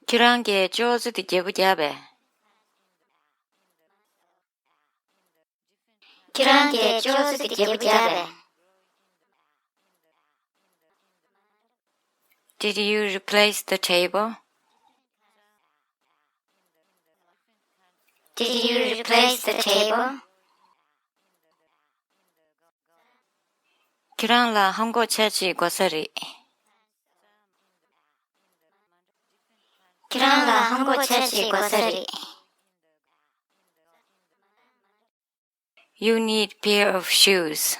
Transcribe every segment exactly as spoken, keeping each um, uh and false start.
ཁྱེད་རང་གིས་ཅོག་ཙེ་དེ་བརྗེ་པོ་བརྒྱབ་པས། ཁྱེད་རང་གིས་ཅོག་ཙེ་དེ་བརྗེ་པོ་བརྒྱབ་པས། Did you replace the table? Did you replace the table? ཁྱེད་རང་ལ་ཧམ་གོག་ཆ་གཅིག་དགོས་ས་རེད། ཁྱེད་རང་ལ་ཧམ་གོག་ཆ་གཅིག་དགོས་ས་རེད། You need pair of shoes.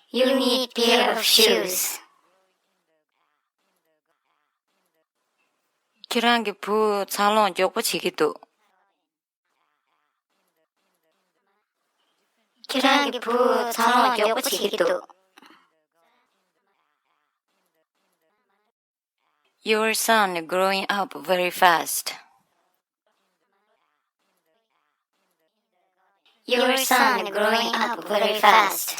You need pair of shoes. ཁྱེད་རང་གི་བུ་འཚར་ལོངས་མགྱོགས་པོ་བྱེད་ཀྱི་འདུག་ཁྱེད་རང་གི་བུ་འཚར་ལོངས་མགྱོགས་པོ་བྱེད་ཀྱི་འདུག Your son growing up very fast. Your son growing up very fast.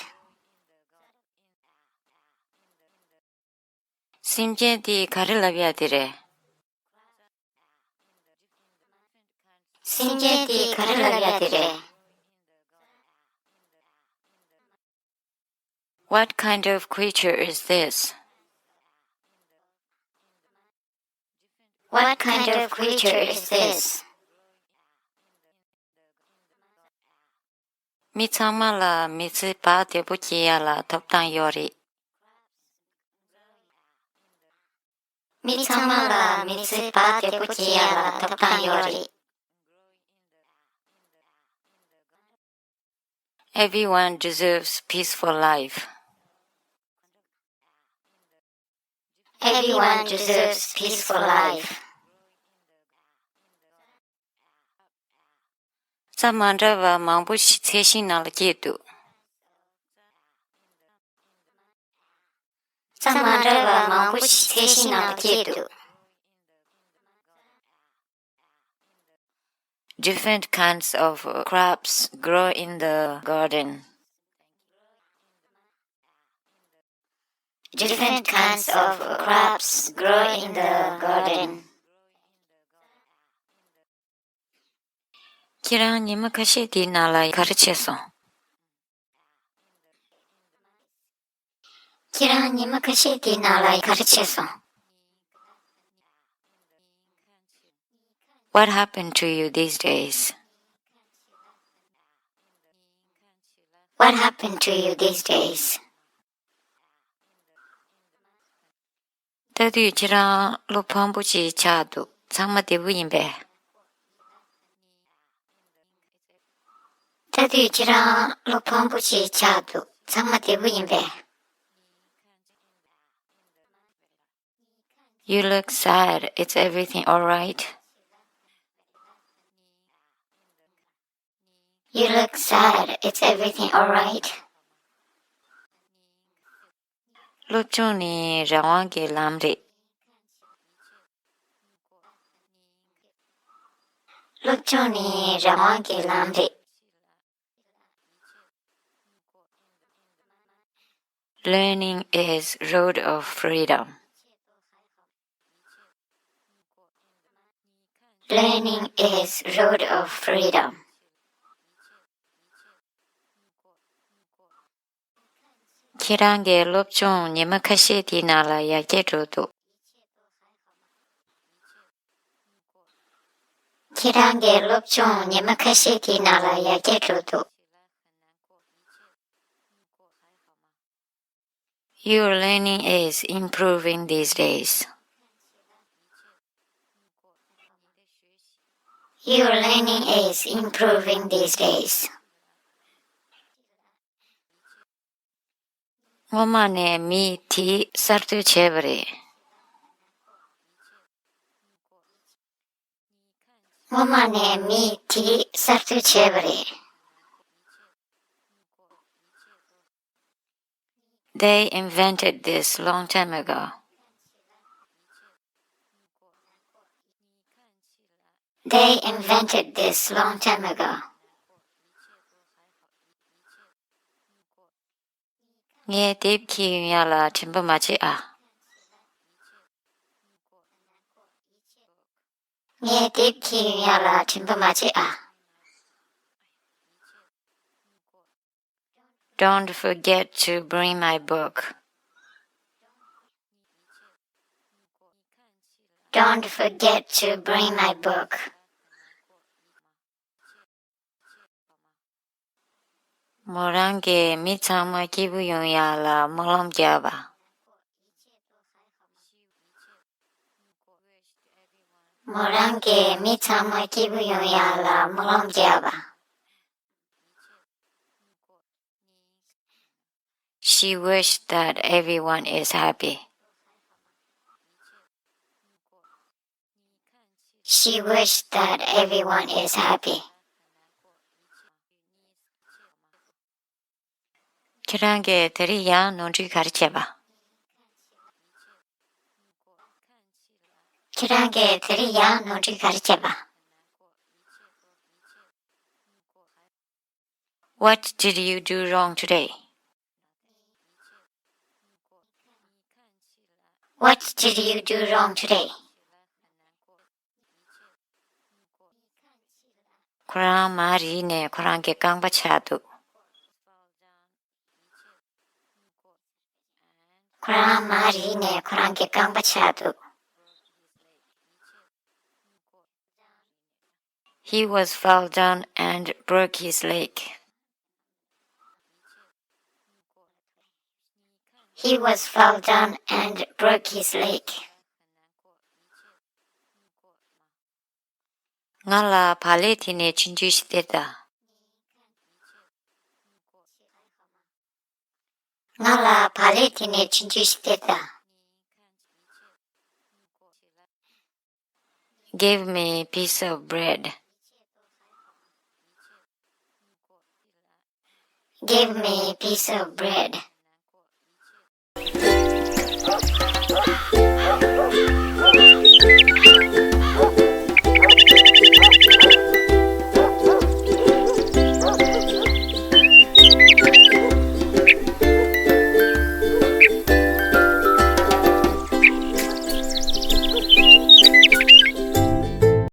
སེམས་ཅན་དེ་ག་རེ་ལབ་ཡ་དེ་རེད། སེམས་ཅན་དེ་ག་རེ་ལབ་ཡ་དེ་རེད། What kind of creature is this? What kind of creature is this? མི་ཚང་མ་ལ་མི་ཚེ་བག་བདེ་པོ་སྐྱེལ་ཡ་ལ་ཐོབ་ཐང་ཡོད་རེད། མི་ཚང་མ་ལ་མི་ཚེ་བག་བདེ་པོ་སྐྱེལ་ཡ་ལ་ཐོབ་ཐང་ཡོད་རེད། Everyone deserves peaceful life. Everyone deserves peaceful life. རྩྭ་མ་འདྲ་བ་མང་པོ་ཞིག་ཚལ་ཤིང་ནང་ལ་སྐྱེས་འདུག་རྩྭ་མ་འདྲ་བ་མང་པོ་ཞིག་ཚལ་ཤིང་ནང་ལ་སྐྱེས་འདུག Different kinds of crops grow in the garden. Different kinds of crops grow in the garden. ཁྱེད་རང་ཉི་མ་ཁ་ཤས་དེའི་ནང་ལ་ག་རེ་བྱས་སོང་། ཁྱེད་རང་ཉི་མ་ཁ་ཤས་དེའི་ནང་ལ་ག་རེ་བྱས་སོང་། What happened to you these days? What happened to you these days? ལྟ་དུས་ཁྱེད་རང་བློ་ཕམ་པོ་ཅིག་ཆགས་འདུག་ཚང་མ་བདེ་པོ་ཡིན་པས། ལྟ་དུས་ཁྱེད་རང་བློ་ཕམ་པོ་ཅིག་ཆགས་འདུག་ཚང་མ་བདེ་པོ་ཡིན་པས། You look sad. It's everything all right? You look sad. It's everything all right? སློབ་སྦྱོང་ནི་རང་དབང་གི་ལམ་རེད། སློབ་སྦྱོང་ནི་རང་དབང་གི་ལམ་རེད། Learning is road of freedom. Learning is road of freedom. ཁྱེད་རང་གི་སློབ་སྦྱོང་ཉི་མ་ཁ་ཤས་དེའི་ནང་ལ་ཡར་རྒྱས་འགྲོ་འདུག་ཁྱེད་རང་གི་སློབ་སྦྱོང་ཉི་མ་ཁ་ཤས་དེའི་ནང་ལ་ཡར་རྒྱས་འགྲོ་འདུག Your learning is improving these days. Your learning is improving these days. སྔོན་མ་ནས་མི་དེ་གསར་གཏོད་བྱས་པ་རེད། སྔོན་མ་ནས་མི་དེ་གསར་གཏོད་བྱས་པ་རེད། They invented this long time ago. They invented this long time ago. ངས་དེབ་འཁྱེར་ཡོང་ཡ་ལ་དྲན་པ་མ་བརྗེད་ཨ། ངས་དེབ་འཁྱེར་ཡོང་ཡག་ལ་དྲན་པ་མ་བརྗེད་ཨ། Don't forget to bring my book. Don't forget to bring my book. མོ་རང་གིས་མི་ཚང་མ་སྐྱིད་པོ་ཡོང་ཡག་ལ་སྨོན་ལམ་བརྒྱབ་པ། མོ་རང་གིས་མི་ཚང་མ་སྐྱིད་པོ་ཡོང་ཡག་ལ་སྨོན་ལམ་བརྒྱབ་པ། She wished that everyone is happy. She wished that everyone is happy. ཁྱེད་རང་གིས་དེ་རིང་ཡང་ནོར་འཁྲུལ་ག་རེ་བྱས་པ། ཁྱེད་རང་གིས་དེ་རིང་ཡང་ནོར་འཁྲུལ་ག་རེ་བྱས་པ། What did you do wrong today? What did you do wrong today? ཁོ་རང་མར་རིལ་ནས་ཁོ་རང་གི་རྐང་པ་ཆག་འདུག་ཁོ་རང་མར་རིལ་ནས་ཁོ་རང་གི་རྐང་པ་ཆག་འདུག He was fell down and broke his leg. He was fell down and broke his leg. ང་ལ་བག་ལེབ་དེ་ནས་ཆུང་ཆུང་ཞིག་སྟེར་དང་། ང་ལ་བག་ལེབ་དེ་ནས་ཆུང་ཆུང་ཞིག་སྟེར་དང་། Give me a piece of bread. Give me a piece of bread.